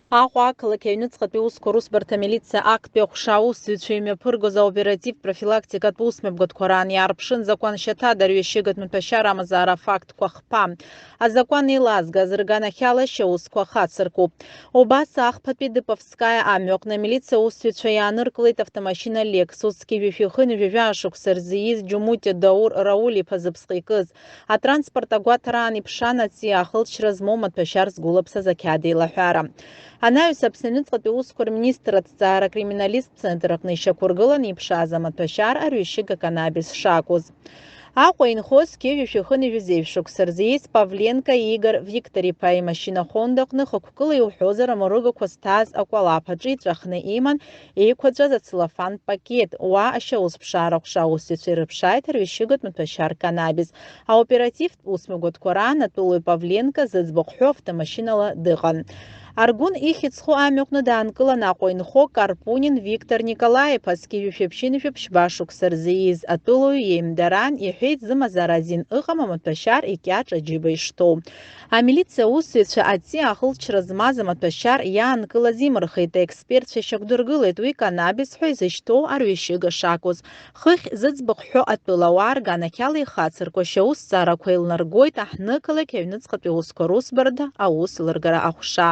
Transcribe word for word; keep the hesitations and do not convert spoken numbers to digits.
Аҟәа ақалақь аҩныҵҟатәи аусқәа русбарҭа амилициа актәи аҟәша аусзуҩцәа имҩаԥыргоз аоператив-профилактикатә усмҩаԥгатәқәа раан иаарԥшын закәаншьаҭада арҩашьыгатә маҭәашьар амазаара афактқәа хԥа. Азакәан еилазгаз рганахьала ашьаусқәа хацыркуп. Убас ахԥатәи Дыповскаиа амҩаҟны амилициа аусзуҩцәа иааныркылеит автомашьына Lexus, зқьи жәшәи хынҩажәи жәаа шықәса рзы ииз Џьумутиа Даур Рауль-иԥа зыԥсҟы икыз. Атранспорт агәаҭараан иԥшаан аҵиаа ахылҵшьҭра змоу маҭәашьар згәылаԥсаз ақьаад еилаҳәара. Анаҩс Аԥсны аҩныҵҟатәи аусқәа рминистр аҭҵаара акриминалисттә центр аҟны ишьақәыргыланы иԥшааз амаҭәашьар арҩашьыга канабис шакәыз. Аҟәа инхо зқьи жәшәи хынҩажәи зеижә шықәса рзы ииз Павленко Игор Виктор-иԥа имашьына Honda аҟны хықәкыла иуҳәозар амругақәа зҭааз акәалаԥ аҿы иҵәахны иман еиқәаҵәаз ацеллофан пакет, уа ашьаусԥшаара аҟәша аусзуҩцәа ирыԥшааит арҩашьыгатә маҭәашьар канабис. Аоперативтә усмҩаԥгатәқәа раан атәылаҩ Павленко зыӡбахә ҳәоу автомашьынала дыҟан. Аргәын ихьӡ зху амҩаҟны даанкылан Аҟәа инхо Карпунин Виктор Николаи-иԥа зқьи жәшәи ԥшьынҩажәи ԥшьба шықәса рзы ииз атәылаҩ иеимдараан иҳәеит, зымазара азин ыҟам амаҭәашьар икьаҿ аџьыба ишҭоу. Амилициа аусзуҩцәа аҵиаа ахылҵшьҭра змаз амаҭәашьар иаанкылаз имырхит, аекспертцәа ишьақәдыргылеит уи канабис ҳәа изышьҭоу арҩашьыга шакәыз. Хыхь зыӡбахә ҳәо атәылауаа рганахьала ихацыркуа ашьаусҭҵаарақәа еилнаргоит аҳҭнықалақь аҩныҵҟатәи аусқәа русбарҭа аус лыргара аҟәша.